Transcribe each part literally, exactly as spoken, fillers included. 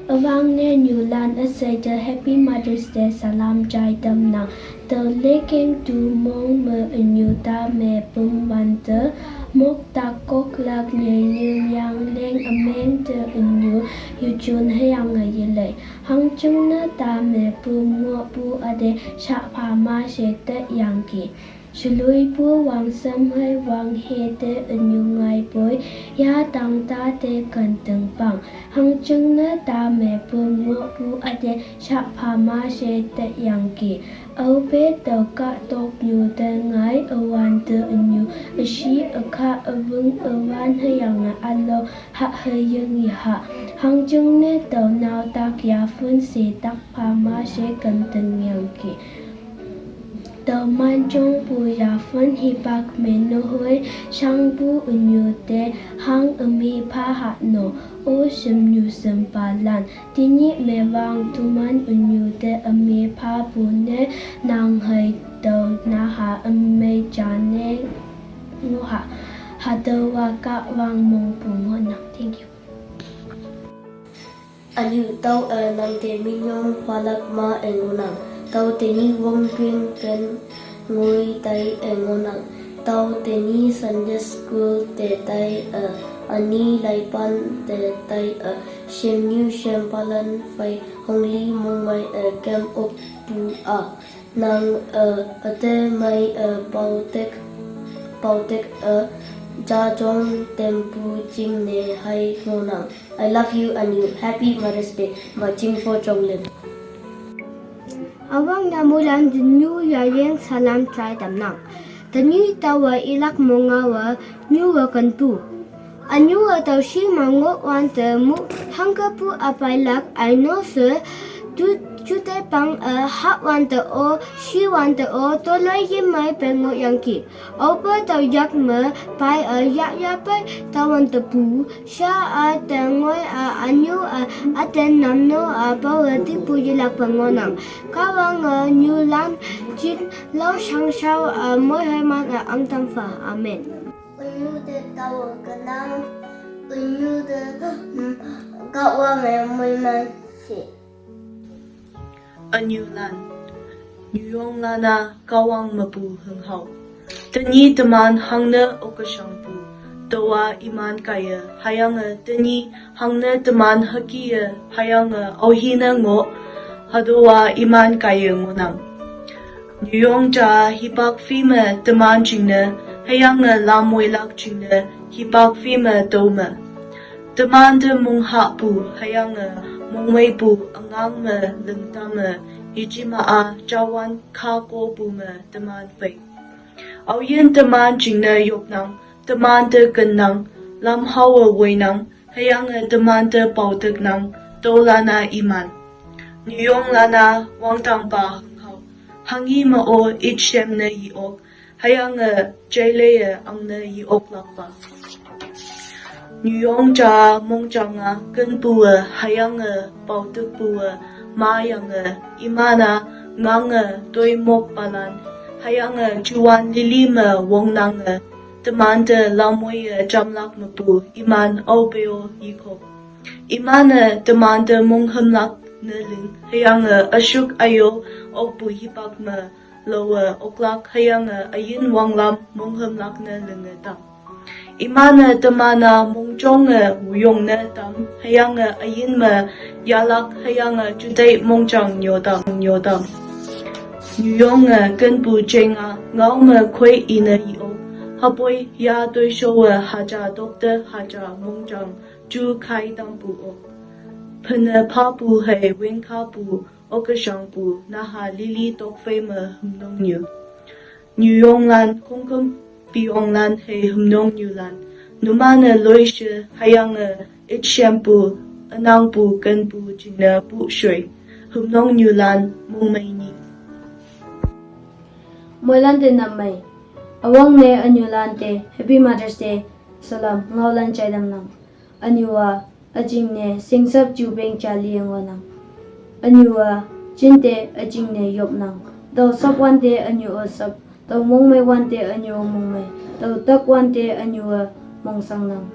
Üwangne nyulan üsheite Happy Mother's Day salam jai tamnang. Tao lekeng tu mong me ünyu ta me püm wante, mok tak koklak ne nyimyang leng ümeng te ünyu, yujun hüyange yelei. Hangjingne ta me püm ngohpu üte shapha ma she te yangki. Sheluipu wangsam hei wanghe te ünyu ngaipoi, ya tangta te kenteng pang. Hangjingne ta me püm ngohpu üte shapha ma she te yangki. Aope tao kahtok nyu te ngai üwante ünyu, üshi ükha üwüng üwan hüyange alo ha heying yeha. Hangjingne tao nao tak yafen she tak pha ma she kenteng yangki. Tao manjongpu yafen hipak me nohoi shangpu ünyu te hang ümi pha ha no, o shimnyu shimpalan. Tenyih me wang teman ünyu te ümi phapu ne nang hei tao naha ümei jane ngoha. Hatüowa Kahwang mongpu ngohnang. Thank you. Ünyu tao-e nangte minyong phalak ma-e ngohnang. Tao tenyih wongpeng ken ngoi tai-e ngohnang. Tao tenyih Sunday school te tai-e, üni laipan te tai-e, shimnyu shimpalan phei hongli mongmei-e kem okpu a. Nang-e üte mei-e paotek, paotek-e jajong tempu jingne hei ngohnang. I love you, ünyu. Happy Mother's Day. Ma Chingfo Chonglin. Üwangne moilan tenyih yayeng salam jai tamnang. Tenyih taowe ilak mongaowe nyuwe kenpu. Ünyuwe tao shi me ngoh wante mu hangkepu üpailak üino she tu, jute pang-e hah wante o, shi wante o, toloiyimei pe ngohyangki. Aope tao yak me pai-e yahya pei tawante pu, sha-a te ngoi-a ünyu-a üte namno-a paowe tipu yelakpe ngohnang. Kahwange nyulan jin lao shangshao-a moiheiman-e angtam pha. Amen. Ünyu te taowe kenang, ünyu te, mm, Kahwange moiman she. Ünyulan. Nyuyonglan-a Kahwang mepu hünghao. Tenyih teman hangne okeshangpu, taowa iman kaiye, hüyange tenyih hangne teman hüke-e, hüyange aohine ngoh, hatüowa iman kaiye ngohnang. Nyuyong ja hipak phei me teman jingne, hüyange lamwoilak jingne hipak phei me tüome. Temante monghahpu hüyange mongmeipu üngang me lingtame, yejema-a jawan khakopu me teman phei. Aoyin teman jingne yopnang, temante kennang, lamhaowe woinang, hüyange temante paoteknang, tüolan-a iman. Nyuyonglan-a wangdangpa hünghao. Hanghi me-o itshem ne ye-ok, hüyange jeileiye angne ye-oklakpa. Nyuyong ja mongjang-a kenpu-e hüyange paotekpu-e mayange, iman-a ngange toimokpalan, hüyange juwan lili me wongnange, temante lamwoiye jamlak mepu iman aope-o yekok. Iman-e temante monghümlak ne ling, hüyange üshük üyo okpu hipak me lowe oklak hüyange üyin wanglam monghümlak ne linge tam. Iman-e teman-a mongjonge wuyong ne tam, hüyange üyin me yahlak hüyange jutei mongjang nyotang, nyotang. Nyuyonge kenpu jeng-a ngao me khoi ine ye-ok, hüpoi ya toishowe haja tokte haja mongjang ju khaitampu-ok. Phene phapu hei wengkhapu okeshangpu naha lili tokphei me hümnongnyu. Nyuyonglan, khongküm peyonglan hei hümnongnyulan, numan-e loishe hüyange itshempu, ünangpu kenpu jingne pushoi, hümnongnyulan mongmei nying. Moilante nap mei. Üwangne ünyulante Happy Mother's Day salam ngaolan jaitamnang. Ünyu-a üjingne shingshap jupeng jali ngohnang. Ünyu-a jinte üjingne yopnang. Tao shapwante ünyu-o shap, tao mongmeiwante ünyu-o mongmei, tao takwante ünyu-e mongshangnang.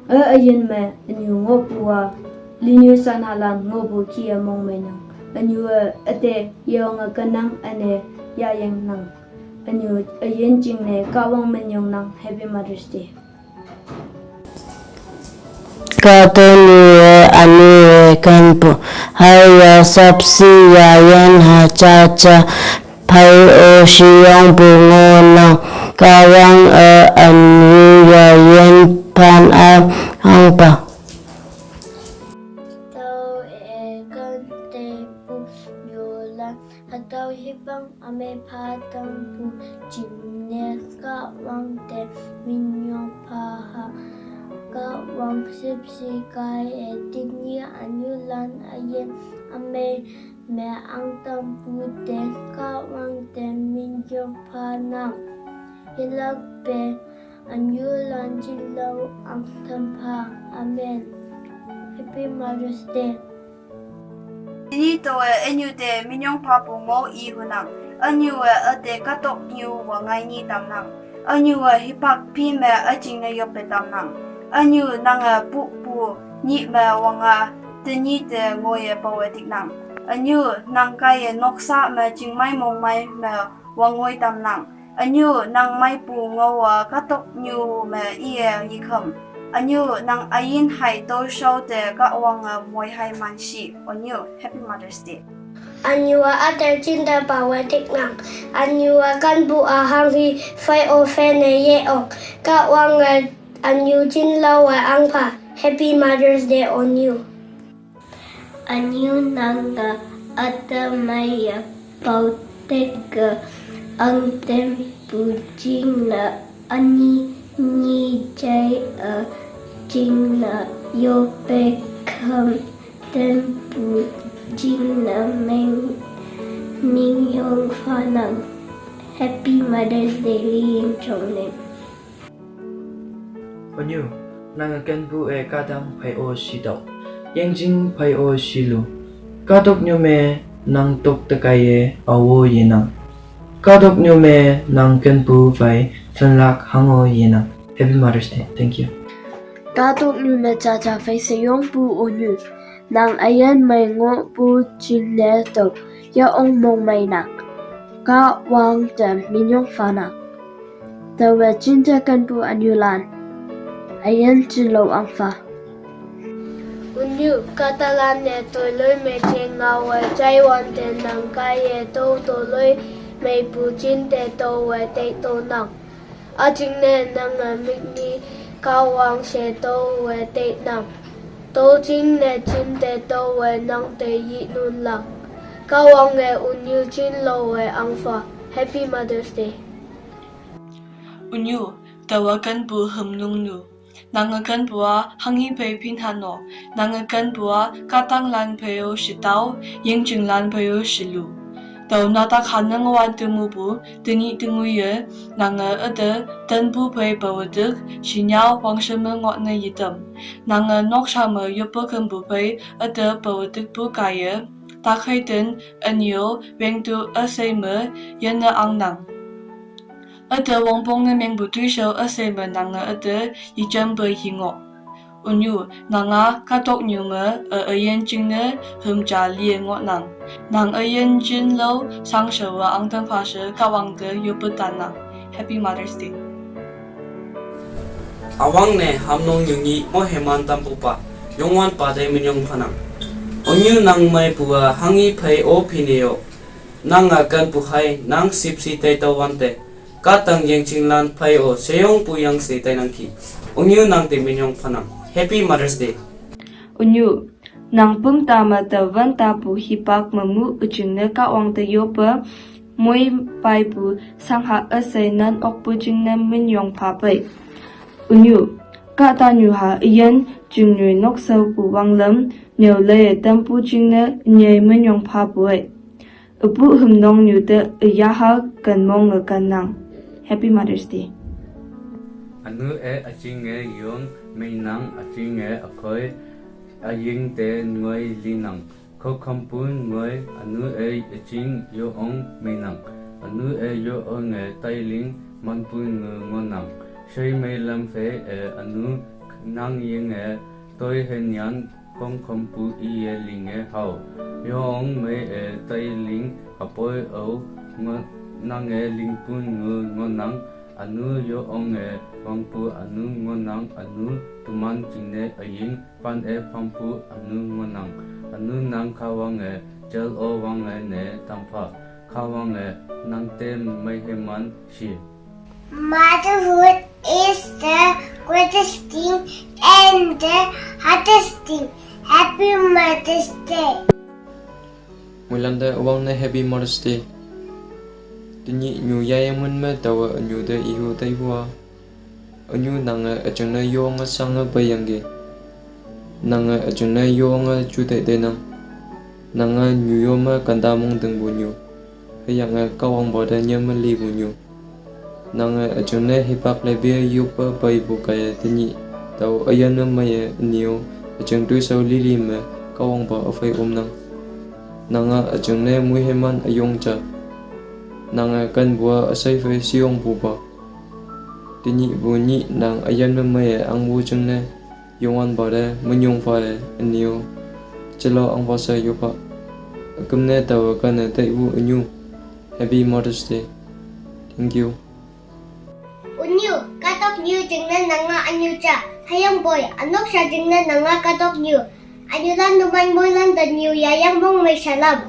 Ü üyin me ünyu ngohpu-a Linyu sanhalan ngohpu kih-e mongmeinang. Ünyu-e üte yeonge kenang üne yayingnang. Ünyu üyin jingne Kahwang minyongnang. Happy Mother's Day. Kahtoknyu-e ünu-e kenpu haiya sapsi yayin ha jaja phei-o shiyongpu ngohnang. Kahwange ünu yayin phan-a angpa. Tüo-e ken tepu yolan, hatüo hipak ümei pha tampu jingne Kahwang te minyong phaha. Kahwang shüpshe kaiye tenyih ünyulan üyin ümei me angtampu te Kahwang te minyong phanang. Yelakpe ünyulan jinlao angtam pha. Amen. Happy Mother's Day. Tenyih taowe ünyu te minyong phapu ngao i hunang. Ünyu-e üte kahtoknyu wangngai nyi tamnang. Ünyu-e hipak pi me üjingne yoppe tamnang. Ünyu nange pupu nyih me wanga tenyih te ngoiye pawe tiknang. Ünyu nang kaiye noksa me chingmei mongmei me wangngoi tamnang. Ünyu nang meipu ngaowa kahtoknyu me iye yikhem. Ünyu nang üyin hai tüoshao te Kahwange moi hai manshi. Ünyu, Happy Mother's Day. Ünyu-a üte jinte pawe tiknang. Ünyu-a kenpu-a hanghi phei-o phei ne ye-ok. Kahwange ünyu jinlaowe angpha. Happy Mother's Day, ünyu. Ünyu nange üte meiye pao teke angtampu jingne ünyi nyi jai-e jingne yoppe kham tampu jingne meng minyong phanang. Happy Mother's Day, Liying Chonglin. Ünyu, nange kenpu-e kahtang phei-o shitüoh, yingjing phei-o shilu. Kahtoknyu me nang tok te kaiye aowo yenang. Kahtoknyu me nang kenpu phei phenlak hango yenang. Happy Mother's Day. Thank you. Kahtoknyu me jaja phei sheyongpu ünyu, nang üyin mei ngohpu jingne tüo yeong mongmeinang. Kahwang te minyong phanang. Taowe jinte kenpu ünyulan üyin jinlao angpha. Ünyu, kahtalan-e toiloi me jeng ngaowe jaiwante nang kaiye tüo toloimeipu jinte taowe teitonang. Üjingne nange mükni Kahwang she taowe teinang. Tüo jingne jinte taowe nang te yinunlak. Kahwange ünyu jinlaowe angpha. Happy Mother's Day. Ünyu, taowa kenpu hümnung nu. Nange kenpu-a hanghi phei phin hano. Nange kenpu-a kahtanglan phei-o shitüoh, yingjinglan phei-o shilu. Tao natak hanang wante mupu tenyih tengoiye, nange üte tenpu phei pawe tik shinyao wangshe me ngohne yetam. Nange noksha me yoppe kempu phei üte pawe tikpu kaiye, takhei ten ünyu wengtu üshei me yenne angnang. Üte wongpong ne mengpu toishao üshei me nange üte yijempe yingoh. Ünyu, nanga kahtoknyu me e üyin jingne hümja lie ngohnang. Nang üyin jinlao shangshaowe angtam phashe Kahwang te yoppe tannang. Happy Mother's Day. Üwangne hamnong nyungi moheman tampupa, Youngwanpa te minyong phanang. Ünyu nang meipu-a hanghi phei-o phin ne yo. Nange kenpu hai nang shüpshe teitüoh wante, kahtang yingjinglan phei-o sheyongpu yangshi teinangki. Ünyu nang te minyong phanang. Happy Mother's Day. Ünyu, nang pümta me te wüntapu hipak mepu üjingne Kahwang te yoppe, moi peipu shangha üshei nan okpu jingne minyong phapei. Ünyu, kahtanyuha üyin jingnyoi nokshaopu wanglam nyüo leiye tampu jingne nyei minyong phapu-e. Üpu hümnongnyu te üyaha kenmonge kennang. Happy Mother's Day. Ünu-e üjinge yong meinang, üjinge ükoi üying te ngoi linang. Khokhampun ngoi ünu-e üjing yo-ong meinang. Ünu-e yo-onge tailing manpun nge ngohnang. Sheimei lam phei-e ünu nangyinge toi henyan Kongkhompu iye linge hao. Yong mei e tai ling apoi au ngo nange lingpun ngu ngonang. Anu yong e wangpu anu ngonang anu tuman jingne aying pan e pampu anu ngonang. Anu nang kawange jal o wange ne tampha. Kawange nang te mei heman shi. Motherhood is the greatest thing and the hardest thing. Happy Mother's Day. Muilante wangne Happy Mother's Day. Tenyih nyu yayang mun me tawa anyu te ihu tai hua. Anyu nange ajingne yonge sange peyangge. Nange ajingne yonge jutai tenang. Nange nyu yome kanda mong dengpu nyu. Hüyange Kahwangpa te nyem melipu nyu. Nange ajingne hipak lepe yokpe peipu kaiye tenyih. Tao üyan me meiye ünyo ajing toishao lili me Kahwangpa üphei omnang. Nange ajingne muiheman üyong ja. Nange kenpu-a üshei phei sheyongpupa. Tenyihpu nyih nang üyan me meiye angpu jingne Youngwanpa te minyong phae ünyo. Jelo angpa she yopa. Üküm ne taowe kane taipu ünyu. Happy Mother's Day. Thank you. Ünyu, kahtok nyu jingne nanga ünyu ja. Hüyangpoi, ünok sha jingne nanga kahtok nyu. Ünyulan numan moilan te nyu yayang mong mei shalam.